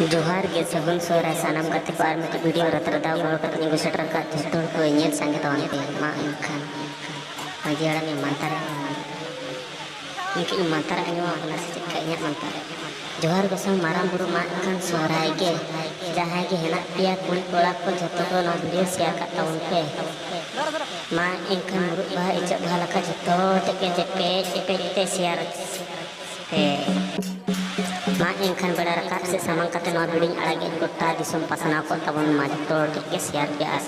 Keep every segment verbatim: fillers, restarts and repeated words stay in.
ᱡᱚᱦᱟᱨ ᱜᱮ, ᱥᱟᱹᱜᱩᱱ ᱥᱚᱦᱨᱟᱭ ᱥᱟᱱᱟᱢ ᱜᱟᱛᱮ ᱠᱚ᱾ ᱟᱨ ᱢᱤᱫᱴᱤᱡ ᱵᱷᱤᱰᱤᱭᱳ ᱨᱟᱛᱨᱟ ᱫᱟᱣ ᱜᱚᱲᱚ ᱠᱟᱛᱮ ᱤᱧ ᱟᱹᱜᱩ ᱥᱮᱴᱮᱨ ᱟᱠᱟᱫ ᱡᱚᱛᱚ ᱦᱚᱲ ᱠᱚ ᱧᱮᱞ ᱥᱟᱸᱜᱮ ᱛᱟᱵᱚᱱ ᱯᱮ᱾ ᱢᱟ ᱮᱱᱠᱷᱟᱱ ᱢᱟᱹᱡᱷᱤ ᱦᱟᱲᱟᱢᱤᱧ ᱢᱟᱱᱛᱟᱨᱮ, ᱤᱧ ᱠᱟᱹᱡ ᱤᱧ ᱢᱟᱱᱛᱟᱨ ᱟᱸᱡᱚᱢ ᱟᱵᱚᱱᱟ ᱥᱮ ᱪᱮᱫ ᱞᱮᱠᱟ ᱤᱧᱟᱹᱜ ᱢᱟᱱᱛᱟᱨ? ᱡᱚᱦᱟᱨ ᱜᱚᱸᱥᱟᱭ ᱢᱟᱨᱟᱝ ᱵᱩᱨᱩ, ᱢᱟ ᱮᱱᱠᱷᱟᱱ ᱥᱚᱦᱨᱟᱭ ᱜᱮ᱾ ᱡᱟᱦᱟᱸᱭ ᱜᱮ ᱦᱮᱱᱟᱜ ᱯᱮᱭᱟ ᱠᱩᱲᱤ ᱠᱚᱲᱟ ᱠᱚ, ᱡᱚᱛᱚ ᱠᱚ ᱱᱚᱣᱟ ᱵᱷᱤᱰᱤᱭᱳ ᱥᱮᱭᱟᱨ ᱠᱟᱜ ᱛᱟᱵᱚᱱ ᱯᱮ᱾ ᱢᱟ ᱮᱱᱠᱷᱟᱱ ᱢᱩᱨᱩᱫ ᱵᱟᱦᱟ ᱤᱪᱟᱹᱜ ᱵᱟᱦᱟ ᱞᱮᱠᱟ ᱡᱚᱛᱚ ᱴᱷᱮᱡ ᱜᱮ ᱪᱮᱯᱮᱡ ᱪᱮᱯᱮᱡ ᱛᱮ ᱥᱮᱭᱟᱨ ᱯᱮ᱾ ᱢᱟ ᱮᱱᱠᱷᱟᱱ ᱵᱮᱲᱟ ᱨᱟᱠᱟᱵ ᱥᱮᱫ ᱥᱟᱢᱟᱝ ᱠᱟᱛᱮ ᱱᱚᱣᱟ ᱵᱷᱤᱰᱤᱭᱳᱧ ᱟᱲᱟᱜᱮᱫ, ᱜᱚᱴᱟ ᱫᱤᱥᱚᱢ ᱯᱟᱥᱱᱟᱣ ᱠᱚᱜ ᱛᱟᱵᱚᱱ ᱢᱟ, ᱡᱚᱛᱚ ᱦᱚᱲ ᱴᱷᱮᱡ ᱜᱮ ᱥᱮᱭᱟᱨ ᱯᱮ᱾ ᱟᱨ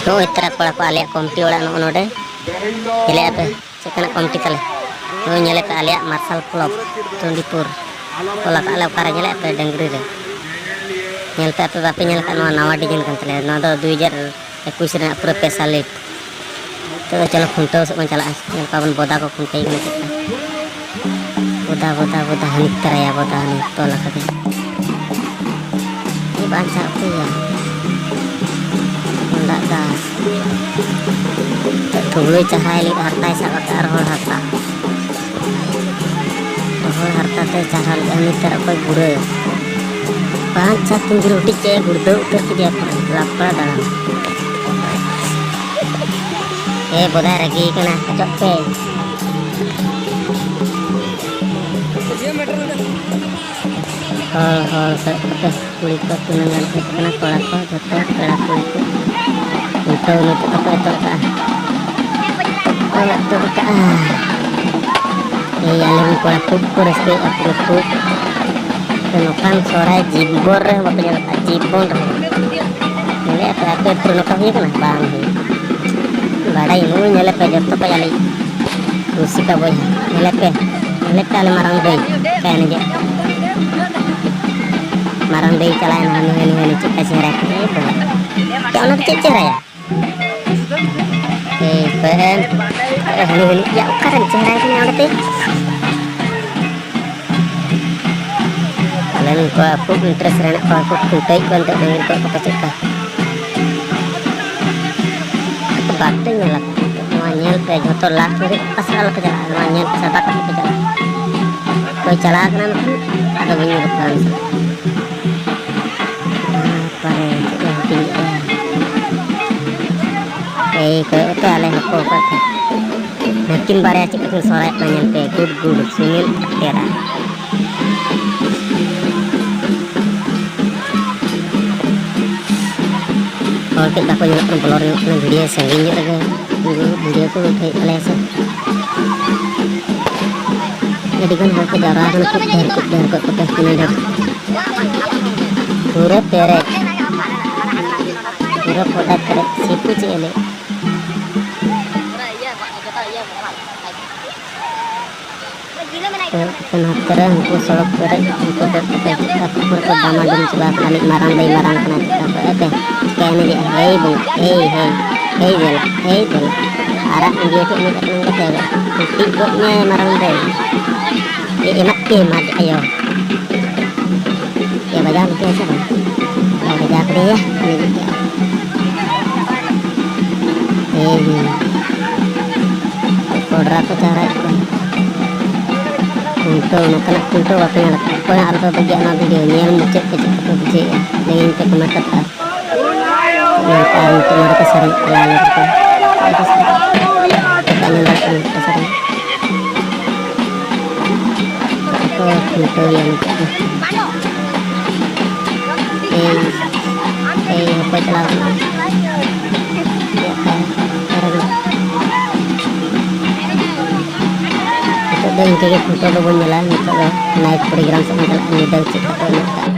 ᱱᱚᱜᱼᱚᱭ ᱛᱟᱨᱟ ᱠᱚᱲᱟ ᱠᱚ, ᱟᱞᱮᱭᱟᱜ ᱠᱚᱢᱤᱴᱤ ᱚᱲᱟᱜ ᱱᱚᱜᱼᱚ ᱱᱚᱰᱮ᱾ ᱧᱮᱞᱮᱫᱼᱟ ᱯᱮ ᱪᱮᱫ ᱞᱮᱠᱟᱱᱟᱜ ᱠᱚᱢᱤᱴᱤ ᱛᱟᱞᱮ? ᱱᱚᱜᱼᱚᱭ ᱧᱮᱞᱮᱫ ᱯᱮ, ᱟᱞᱮᱭᱟᱜ ᱢᱟᱨᱥᱟᱞ ᱠᱞᱟᱵᱽ ᱴᱩᱸᱰᱤᱯᱩᱨ᱾ ᱚᱞ ᱟᱠᱟᱫ ᱞᱮ ᱚᱠᱟᱨᱮ? ᱧᱮᱞᱮᱫ ᱯᱮ ᱰᱟᱹᱝᱨᱤ ᱨᱮ᱾ ᱧᱮᱞ ᱯᱮ, ᱟᱯᱮ ᱵᱟᱯᱮ ᱧᱮᱞ ᱟᱠᱟᱫ, ᱱᱚᱣᱟ ᱱᱟᱣᱟ design ᱠᱟᱱ ᱛᱟᱞᱮᱭᱟ᱾ ᱱᱚᱣᱟ ᱫᱚ ᱫᱩ ᱦᱟᱡᱟᱨ ᱮᱠᱩᱥ ᱨᱮᱱᱟᱜ ᱯᱩᱨᱟᱹ ᱯᱮᱥᱟ ᱞᱤᱴ᱾ ᱱᱤᱛᱚᱜ ᱫᱚ ᱪᱚᱞᱚ ᱠᱷᱩᱱᱴᱟᱹᱣ ᱥᱮᱫ ᱵᱚᱱ ᱪᱟᱞᱟᱜᱼᱟ᱾ ᱧᱮᱞ ᱠᱚᱣᱟ ᱵᱚᱱ ᱵᱚᱫᱟ ᱠᱚ ᱠᱷᱩᱱᱴᱟᱹᱣ ᱠᱟᱱᱟ ᱪᱮᱫ ᱞᱮᱠᱟ᱾ ᱵᱚᱫᱟ, ᱵᱚᱫᱟ, ᱵᱚᱫᱟ, ᱦᱟᱹᱱᱤ ᱛᱟᱨᱟᱭᱟ ᱵᱚᱫᱟ, ᱦᱟᱹᱱᱤ ᱛᱚᱞ ᱟᱠᱟᱫᱮ᱾ ᱩᱱᱤ ᱵᱟᱧᱪᱟᱣ ᱚᱠᱚᱭᱭᱟ? ᱢᱚᱸᱰᱟᱜ ᱫᱟᱥ᱾ ᱛᱷᱩᱵᱲᱟᱹᱭ ᱪᱟᱨᱦᱟᱭ ᱞᱟᱹᱜᱤᱫ ᱦᱟᱨᱛᱟᱭ ᱥᱟᱵ ᱟᱠᱟᱫᱼᱟ, ᱨᱚᱦᱚᱲ ᱦᱟᱨᱛᱟ᱾ ᱨᱚᱦᱚᱲ ᱦᱟᱨᱛᱟ ᱛᱮ ᱪᱟᱨᱦᱟ ᱞᱮᱫᱼᱟ, ᱱᱤᱛ ᱟᱨ ᱚᱠᱚᱭ ᱵᱩᱲᱟᱹ᱾ ᱯᱟᱸᱪ ᱪᱷᱟᱛ ᱛᱤᱧ ᱦᱩᱴᱤᱡ ᱠᱮᱫᱼᱟ, ᱜᱩᱲᱫᱟᱹᱣ ᱩᱛᱟᱹᱨ ᱠᱮᱫᱮᱭᱟ ᱯᱩᱨᱟᱹ ᱞᱟᱯᱲᱟ ᱫᱟᱬᱟᱱ᱾ ᱮ ᱵᱚᱫᱟᱭ ᱨᱟᱹᱜᱤ ᱠᱟᱱᱟ, ᱚᱪᱚᱜ ᱯᱮ᱾ ᱦᱚᱲ, ᱦᱚᱲ, ᱠᱚᱭᱚᱜ ᱠᱟᱛᱮ ᱠᱩᱲᱤ ᱠᱚ ᱛᱤᱱᱟᱹᱜ ᱜᱟᱱ ᱠᱚ ᱦᱮᱡ ᱠᱟᱱᱟ, ᱠᱚᱲᱟ ᱠᱚ ᱡᱚᱛᱚ ᱯᱮᱲᱟ ᱠᱩᱲᱤ ᱠᱚ᱾ ᱱᱤᱛᱚᱜ, ᱱᱤᱛᱚᱜ ᱫᱚᱠᱚ ᱮᱛᱚᱦᱚᱵ ᱠᱟᱜᱼᱟ᱾ ᱠᱚ ᱮᱛᱚᱦᱚᱵ ᱠᱟᱜᱼᱟ᱾ ᱮᱭ ᱟᱞᱮ ᱨᱮᱱ ᱠᱚᱲᱟ ᱠᱷᱩᱵ ᱠᱚ ᱨᱟᱹᱥᱠᱟᱹᱭᱮᱫᱼᱟ, ᱯᱩᱨᱟᱹ ᱠᱷᱩᱵ᱾ ᱛᱚ ᱱᱚᱝᱠᱟᱱ ᱥᱚᱦᱨᱟᱭ ᱡᱤᱵᱚᱱ ᱨᱮᱦᱚᱸ ᱵᱟᱯᱮ ᱧᱮᱞ ᱟᱠᱟᱫᱼᱟ, ᱡᱤᱵᱚᱱ ᱨᱮᱦᱚᱸ᱾ ᱧᱮᱞᱮᱫᱼᱟ ᱯᱮ ᱟᱯᱮ ᱟᱹᱛᱩ ᱨᱮ ᱱᱚᱝᱠᱟ ᱦᱩᱭ ᱠᱟᱱᱟ? ᱵᱟᱝ ᱦᱩᱭ ᱠᱟᱱᱟ᱾ ᱵᱟᱰᱟᱭ ᱱᱩᱭ ᱧᱮᱞᱮ ᱯᱮ ᱡᱚᱛᱚ ᱠᱚ ᱟᱞᱮ ᱨᱩᱥᱤᱠᱟ ᱵᱚᱭᱦᱟ, ᱧᱮᱞᱮ ᱯᱮ, ᱧᱮᱞᱮ ᱯᱮ ᱟᱞᱮ ᱢᱟᱨᱟᱝ ᱫᱟᱹᱭ ᱪᱮᱫ ᱞᱮᱠᱟᱭ ᱮᱱᱮᱡᱮᱫ᱾ ᱢᱟᱨᱟᱝ ᱫᱟᱹᱭ ᱪᱟᱞᱟᱣᱮᱱᱟ, ᱦᱟᱹᱱᱤ, ᱦᱟᱹᱱᱤ, ᱦᱟᱹᱱᱤ, ᱪᱮᱫ ᱞᱮᱠᱟ ᱪᱮᱦᱨᱟ ᱠᱚ, ᱮ ᱵᱟᱵᱟ᱾ ᱪᱮᱫ ᱚᱱᱟ ᱫᱚ ᱪᱮᱫ ᱪᱮᱦᱨᱟᱭᱟ? ᱮᱭ ᱯᱮ, ᱮ ᱦᱟᱹᱱᱤ, ᱦᱟᱹᱱᱤ, ᱭᱟ, ᱚᱠᱟᱨᱮᱢ ᱪᱮᱦᱨᱟᱭ ᱠᱟᱱᱟ ᱚᱸᱰᱮ ᱛᱮ? ᱟᱞᱮ ᱨᱮᱱ ᱠᱚᱲᱟ ᱠᱷᱩᱵ interest ᱨᱮ ᱦᱮᱱᱟᱜ ᱠᱚᱣᱟ, ᱠᱚ ᱠᱷᱩᱱᱴᱟᱹᱣᱮᱫ ᱠᱚᱣᱟ ᱱᱤᱛᱚᱜ ᱰᱟᱹᱝᱨᱤ ᱠᱚ, ᱚᱠᱟ ᱪᱮᱫ ᱞᱮᱠᱟ᱾ ᱵᱟᱯᱮ ᱧᱮᱞᱟ, ᱱᱚᱣᱟ ᱧᱮᱞ ᱯᱮ ᱡᱷᱚᱛᱚ last ᱫᱷᱟᱹᱵᱤᱡ ᱚᱠᱟ ᱥᱮᱫ ᱟᱞᱚᱯᱮ ᱪᱟᱞᱟᱜᱼᱟ, ᱱᱚᱣᱟ ᱧᱮᱞ ᱪᱟᱵᱟ ᱠᱟᱛᱮ ᱯᱮ ᱪᱟᱞᱟᱜᱼᱟ᱾ ᱚᱠᱚᱭ ᱪᱟᱞᱟᱣ ᱠᱟᱱᱟ ᱢᱮᱱᱠᱷᱟᱱ ᱟᱫᱚ ᱵᱟᱹᱧ ᱩᱰᱩᱠ ᱠᱟᱱᱟ ᱥᱮ᱾ ᱵᱟᱯᱨᱮ, ᱪᱮᱫ ᱮ ᱦᱟᱹᱴᱤᱧᱮᱫᱼᱟ᱾ ᱮᱭ ᱠᱚᱭᱚᱜ ᱯᱮ, ᱟᱞᱮ ᱦᱚᱸᱠᱚ ᱠᱚᱭᱚᱜ ᱯᱮ᱾ ᱱᱩᱠᱤᱱ ᱵᱟᱨᱭᱟ ᱪᱮᱫ ᱞᱮᱠᱟ ᱠᱤᱱ ᱥᱚᱨᱦᱟᱭᱚᱜ ᱠᱟᱱᱟ ᱧᱮᱞ ᱯᱮ, good, good, ᱥᱩᱱᱤᱞ ᱟᱨ ᱴᱮᱨᱟ᱾ ᱦᱚᱲ ᱠᱟᱹᱡ ᱵᱟᱠᱚ ᱧᱮᱞᱚᱜ ᱠᱟᱱᱟ, blur ᱧᱚᱜ ᱠᱟᱱᱟ, video ᱥᱟᱺᱜᱤᱧ ᱧᱚᱜ ᱨᱮᱜᱮ video ᱠᱚ ᱩᱴᱷᱟᱹᱣᱮᱫ ᱛᱟᱞᱮᱭᱟ ᱥᱮ᱾ ᱟᱹᱰᱤ ᱜᱟᱱ ᱦᱚᱲ ᱠᱚ ᱡᱟᱣᱨᱟ ᱟᱠᱟᱱᱟ, ᱠᱷᱩᱵ ᱰᱷᱮᱨ, ᱠᱷᱩᱵ ᱰᱷᱮᱨ ᱠᱚ, ᱠᱚ ᱛᱤᱱᱟᱹᱜ ᱰᱷᱮᱨ? ᱯᱩᱨᱟᱹ ᱯᱮᱨᱮᱡ᱾ ᱯᱩᱨᱟᱹ ᱯᱚᱫᱟ ᱯᱮᱨᱮᱡ ᱥᱤᱯᱩ ᱪᱮᱫ ᱮ ᱞᱟᱹᱭ᱾ ᱛᱚ ᱱᱚᱛᱮ ᱨᱮ ᱩᱱᱠᱩ ᱥᱚᱲᱚᱠ ᱯᱮᱨᱮᱡ ᱩᱱᱠᱩ ᱫᱚ ᱪᱮᱫᱠᱟ ᱠᱚ ᱯᱩᱨᱟᱹ ᱠᱚ ᱰᱟᱢᱟᱰᱩᱞ ᱪᱟᱵᱟ ᱠᱟᱱᱟ, ᱢᱤᱫ ᱢᱟᱨᱟᱝ ᱫᱟᱹᱭ ᱢᱟᱨᱟᱝ ᱠᱟᱱᱟ, ᱪᱮᱫᱠᱟ ᱠᱚ ᱮᱱᱮᱡ, ᱪᱤᱠᱟᱹ ᱮᱱᱮᱡᱮᱜᱼᱟ, ᱦᱮᱭ ᱵᱚᱸᱜᱟ, ᱦᱮᱭ, ᱦᱮᱭ, ᱦᱮᱭ ᱫᱮᱞᱟ, ᱦᱮᱭ ᱫᱮᱞᱟ, ᱟᱨᱟᱜ ᱯᱩᱸᱡᱤ ᱟᱛᱮ ᱮᱱᱮᱡ ᱠᱟᱱᱟ ᱠᱟᱛᱮ, ᱴᱤᱡ ᱜᱚᱫ ᱢᱮ ᱢᱟᱨᱟᱝ ᱫᱟᱹᱭ, ᱮ ᱮᱢᱟᱜ ᱯᱮ ᱢᱟᱨ ᱟᱭᱳ᱾ ᱮ ᱵᱟᱡᱟᱣ ᱞᱮᱫᱮᱭᱟ ᱥᱮ ᱵᱟᱝ? ᱵᱟᱭ ᱵᱟᱡᱟᱣ ᱠᱮᱫᱮᱭᱟ, ᱩᱱᱤ ᱜᱮ᱾ ᱦᱮᱸ, ᱦᱮᱸ᱾ ᱠᱚᱰᱨᱟ ᱠᱚ ᱪᱟᱨᱦᱟᱣᱮᱫ ᱠᱚᱣᱟ᱾ ᱠᱷᱩᱱᱴᱟᱹᱣ, ᱱᱚᱝᱠᱟᱱᱟᱜ ᱠᱷᱩᱱᱴᱟᱹᱣ ᱵᱟᱯᱮ ᱧᱮᱞ ᱟᱠᱟᱫᱟ᱾ ᱚᱠᱚᱭ ᱦᱚᱸ ᱟᱞᱚᱯᱮ ᱵᱟᱹᱜᱤᱭᱟ ᱱᱚᱣᱟ video ᱧᱮᱞ ᱢᱩᱪᱟᱹᱫ ᱯᱮ, ᱪᱮᱫ ᱞᱮᱠᱟ ᱯᱮ ᱵᱩᱡᱷᱟᱹᱣᱮᱫᱼᱟ, ᱞᱟᱹᱭᱟᱹᱧ ᱯᱮ comment ᱠᱟᱛᱮ ᱟᱨ᱾ ᱱᱚᱝᱠᱟ ᱟᱨ ᱢᱤᱫᱴᱮᱱ ᱱᱚᱰᱮ ᱠᱚ ᱥᱮᱨᱮᱧ ᱠᱟᱱᱟ, ᱟᱞᱮ ᱨᱮᱠᱚ᱾ ᱪᱮᱫ ᱠᱚ ᱟᱸᱡᱚᱢ ᱫᱟᱲᱮᱭᱟᱜ ᱠᱟᱱᱟ ᱢᱤᱫᱴᱮᱱ ᱥᱮᱨᱮᱧ᱾ ᱠᱚ ᱠᱷᱩᱱᱴᱟᱹᱣ ᱮᱭᱟ ᱱᱤᱛᱚᱜ ᱫᱚ᱾ ᱮᱭ, ᱮᱭ, ᱦᱚᱠᱚ ᱪᱟᱞᱟᱣ ᱠᱟᱱᱟ᱾ ᱪᱮᱫ ᱞᱮᱠᱟ? ᱱᱤᱛᱚᱜ ᱫᱚ ᱤᱱᱠᱟᱹ ᱜᱮ ᱠᱷᱩᱱᱴᱟᱹᱣ ᱫᱚᱵᱚᱱ ᱧᱮᱞᱟ᱾ ᱱᱤᱛᱚᱜ ᱫᱚ night program ᱥᱮᱫ ᱵᱚᱱ ᱪᱟᱞᱟᱜᱼᱟ, ᱧᱤᱫᱟᱹ ᱪᱮᱫ ᱞᱮᱠᱟ ᱠᱚ ᱮᱱᱮᱡ ᱠᱟᱜᱼᱟ᱾